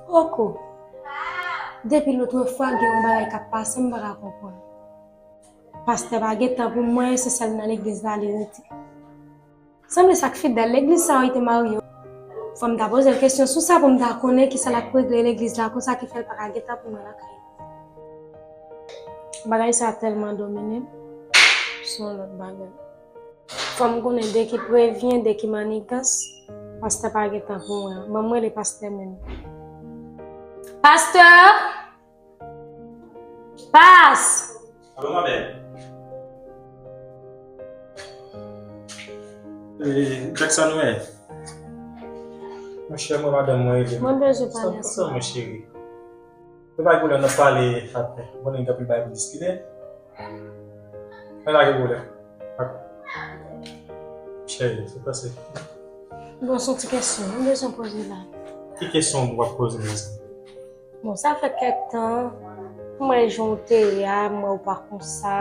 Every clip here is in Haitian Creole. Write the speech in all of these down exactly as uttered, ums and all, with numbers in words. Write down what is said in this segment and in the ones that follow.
Poko. Depi lòt fwa, gen yon bagay k ap pase, m pa ka konprann. Pastè pa gen tan pou mwen, se sèl nan legliz la li rete. Sanble sa k fidèl legliz sa yo te marye yo. Fò m ta poze l kesyon sou sa pou m ta konnen kisa l ap regle legliz la konsa ki fè l pa ka gen tan pou mwen lakay li. Bagay sa tèlman domine m, se yon lòt bagay. Fò m konnen de ki prevyen, de ki manigans, pastè pa gen tan pou mwen. Ban m rele pastè menm. Pastè! Pas! Alo, ma belle. E, Jackson, wè. Monchè, mwen, madanm mwen rele m. Mwen bezwen pale ansanm. Sa, sa, mon chéri. Se pa pwoblèm, n ap pale apre. Bon, gen anpil bagay pou diskite. Men pa gen pwoblèm. Dakò. Cheri, se pase. Bon, se yon ti kesyon. Mwen bezwen poze la. Ki kesyon w ap poze m konsa? Bon, sa fè kèk tan, m wè jan w te ye a, m wè w pa konsa.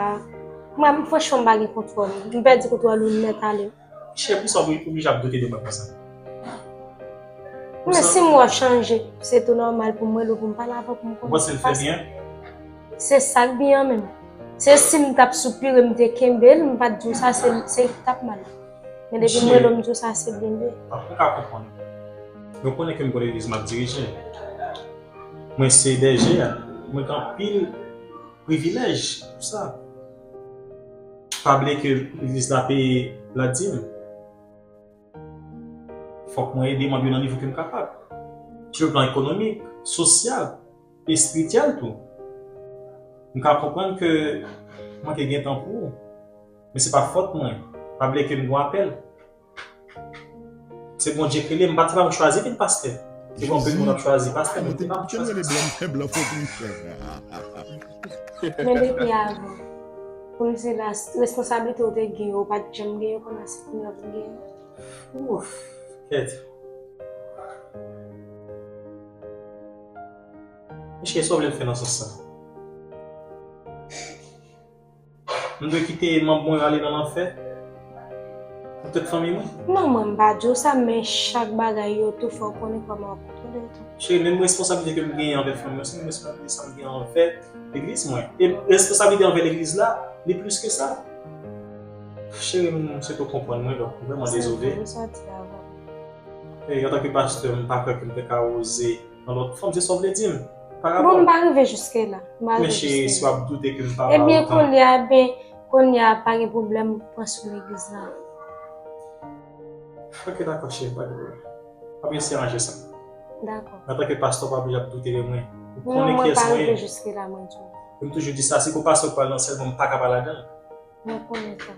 Mwen, franchman, m pa gen kontwòl. M pèdi kontwòl ou nèt ale. Chè, poukisa w oblije ap doute de mwen konsa? Men si m wè w chanje, se tou nòmal pou m rele w pou m pale avè w pou m konnen. Ou panse l fè byen? Se sa k byen an menm. Se si m t ap soupire, m te kenbe l, m pa t di w sa, se, se li k t ap mal. Men depi m rele w, m di w sa, se byen li ye. Bon, mwen ka konprann. Mwen konnen ke m gon legliz m ap dirije. Mwen se bèje a. Mwen gen anpil privilèj pou sa. Pa bliye ke legliz la peye ladim. Fòk mwen ede manm yo nan nivo ke m kapab. Sou le plan ekonomik, sosyal, espirityèl tou. M ka konprann ke w manke gen tan pou ou. Men se pa fòt mwen. Pa bliye ke m gon apèl. Se Bondye ki rele m, m pa t, se pa mwen chwazi vin pastè. Se bon, anpil moun ap chwazi pastè, men se pa mwen chwazi pastè. Men depi avan, pou m se la, responsablite w te gen yo, ou pa t janm gen yo, kounye a se kounye a pou gen yo. Ouf, kèt. Michel, sa w vle m fè nan sans sa? M dwe kite manm mwen ale nan lanfè pou tèt fanmi mwen? Non, mwen m pa di w sa, men chak bagay yo tou fò w konnen kòman w ap kontwole yo tou. Cheri, menm responsablite ke m genyen anvè fanmi mwen, se menm responsablite sa m gen anvè legliz mwen. E responsablite anvè legliz la, li plis ke sa. Cheri, m swete w konprann mwen, donk, m vrèman dezole. E antanke pastè, m pa kwè ke m te ka oze nan lòt fòm, se sa w vle di m? Pa rapò. Bon, m pa rive jiske la. M pa rive jiske la. Men cheri, si w ap doute ke m pa ba w tan. Ebyen, kounye a, ebyen, kounye a, pa gen pwoblèm, pran sou legliz la. Ok, dakò, cheri, pa gen pwoblèm. M ap eseye ranje sa. Dakò. Antanke pastè, w pa oblije ap doute de mwen. Ou konnen kiyès mwen ye. Non, mwen pa rive jiske la, mwen di w. Mwen toujou di sa, se pou pastè w pral nan sèlman, m pa ka pale adan l. Mwen konnen sa.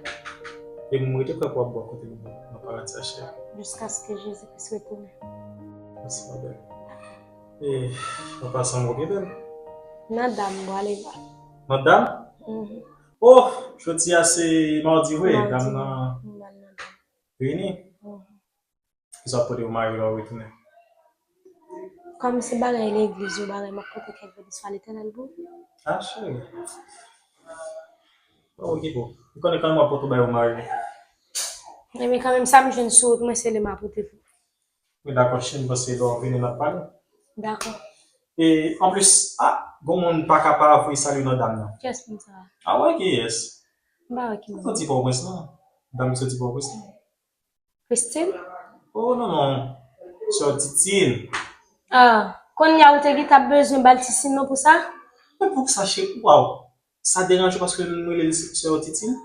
E m rete kwè pou w ap bò kote m nan paradi a, cheri. Jiskaske Jezi Kris retounen. Mèsi, ma belle. E, an pasan, mwen byen bèl. Nan dam, mwen ale la. Nan dam? Mhm. Oh, jodi a se madi vre, dam nan vini. Mhm. Kisa w ap pote pou mari w lè w retounen? Kòm se bagay legliz yo, bagay m ap pote kèk valiz pa Letènèl pou ou. Ah, cheri. Pa okipe w. M konnen kanmenm w ap pote yon bagay pou mari w. Ebyen, kanmenm, sa m jwenn sou wout mwen, se li m a pote pou ou. Wi, dakò, cheri, m panse lè w vini, n ap pale. Dakò. E, anplis, ah, gon moun pa ka pa voye salye nan dam nan. Kiyès moun sa a? Ah, wè kiyès. M pa wè ki moun. Soti Pòtoprens lan. Dam ki soti Pòtoprens lan. Christine? Oh, non, non. Sè Titine. Ah, kounye a ou te gentan bezwen ba l ti sinon pou sa? Men poukisa, cheri, waw. Sa deranje w paske m rele l sè Titine?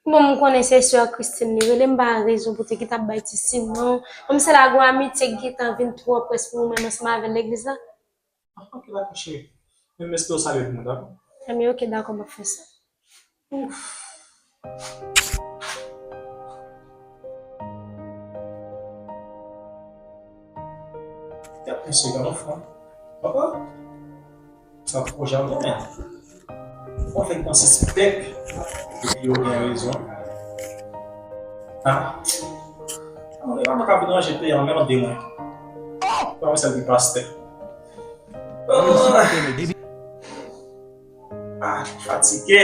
Bon, m konnen se sè Christine li rele, m pa wè rezon pou te gentan bay ti sinon. Kòm se la gon amitye ki gentan vin twò près pou ou menm ansanm avè legliz la. Ah, ok, dakò, cheri. Men m espere w salye pou mwen, dakò? Ebyen, ok, dakò, m ap fè sa. Ouf. Gad mesye, gad anfan. Papa, sa pwojè a mwen. Ou fèk panse se pèp epi yo gen rezon. Ah. Mwen pa mwen ka vin ranje peyi an, men mande mwen. Pa mwen sèl ki pastè. Ah, fatige.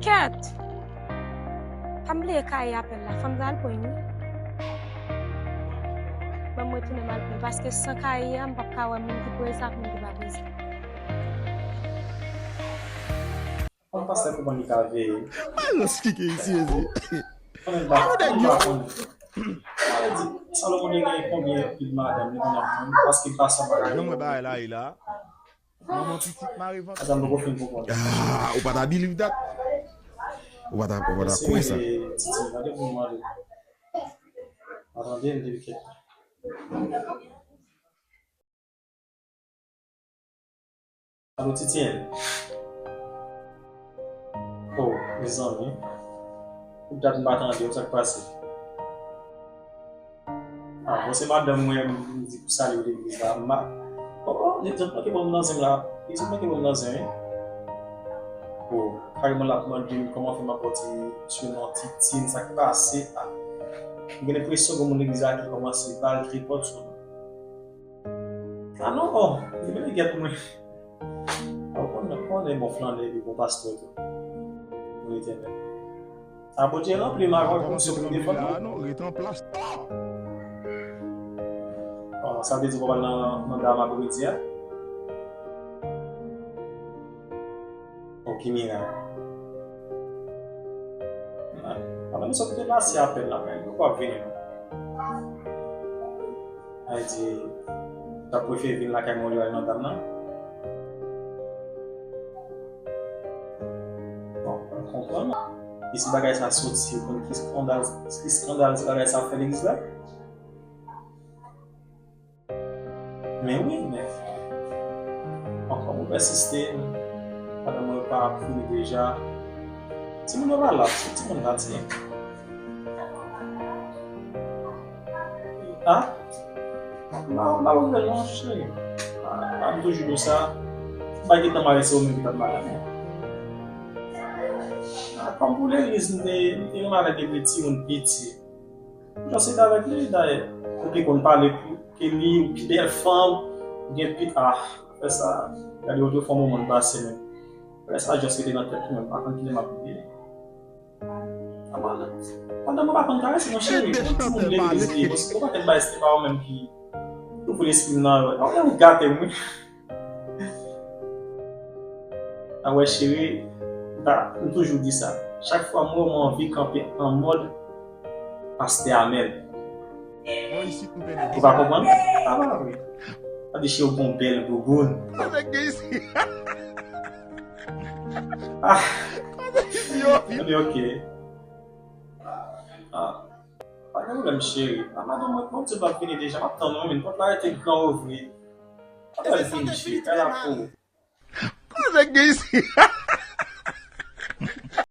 Kèt! Tanm bliye kaye apèl la, fò m ta al pran l wi. tounen m al plen. Paske san kaye a, m p ap ka wè moun ki preze ak moun ki pa preze. Kòm pastè konprann li ka veye. Balans kike isi ezi. Konnen pa konnen pa konnen. Sa vle di, Salomon te gen konbyen pil madanm li konn ap jwenn paske l pa sa bagay. Jan mwen bagay la ye la. Manman pitit mare vant. Sa m poko fin konprann. Ah, ou pa ta believe that. Ou pa ta ou pa ta kwè sa. Titi, gade pou mwen. Atande, m depi kèk. Alo, Titienne. Oh, mezanmi. Pou dat m pa tande w, sa k pase? Ah, bon, se madanm mwen, m di pou salye w legliz la. Ma, oh, oh, li t manke ban m nan zen la. Li t manke ban m nan zen, wi. Oh, kareman l ap mande m kòman fè m ap bò ti sou non Titienne, sa k pase? Ah, m gen enpresyon gen moun legliz la ki kòmanse ba l tripòt sou non. Ah non, oh, li vle gèt mwen. Ah, ou konnen, konnen bon flannè epi bon pastè tou. Mwen te men. Ah, Bondye ranpli m avè w pou m sou pou defòt mwen. Non, ret an plas. Stop! Oh, sa vle di w pral nan nan dam apremidi a? Oh, ki mirak. Ah, ah, men sa te pase apèl la, men ou pa vini non. Ay di, ta prefere vin lakay mwen olye al nan dam nan. Bon, m konprann. E si bagay sa soti, ou konn ki eskandal, ki eskandal ti bagay sa fè legliz la? Men wi, men. Ankò mwen pèsiste, pandan mwen pa ap fini deja. Timoun yo pa la, se timoun la, ti. Ah? M pa wè l non, cheri. Ah, m toujou di w sa. M pa gentan mare, se ou menm ki t ap mare avè m. Ah, kòm pou legliz, m te, m te renmen avèk de timoun piti. Jan se t avèk li, dayè. Ou pi konn pale ke li, ou pi bèl fanm, ou gen pi, ah, fè sa. Gade otoufwa moman n pase menm. Fè sa, jis rete nan tèt ou menm, pa konn kilè m ap bliye. Pandan mwen pa konn karese non cheri, yon timoun legliz li, ou pa konn bay se pa ou menm ki ouvri lespri m nan, ou gate m wi. Awè cheri, m toujou di sa. Chak fwa m wè w, mwen anvi kanpe an mòd pastè Amèl. Ou pa konprann? Sa pa vre. Gade cheri, ou gon bèl bouboun. Ah. Ebyen, ok. Ah. Pa gen pwoblèm, cheri. Ah, madanm mwen, Bondye va vini deja. M ap tann ou, men pòt la rete gran ouvri. Apre l vini, cheri. Kay la pou ou. Kote nèg gen isi?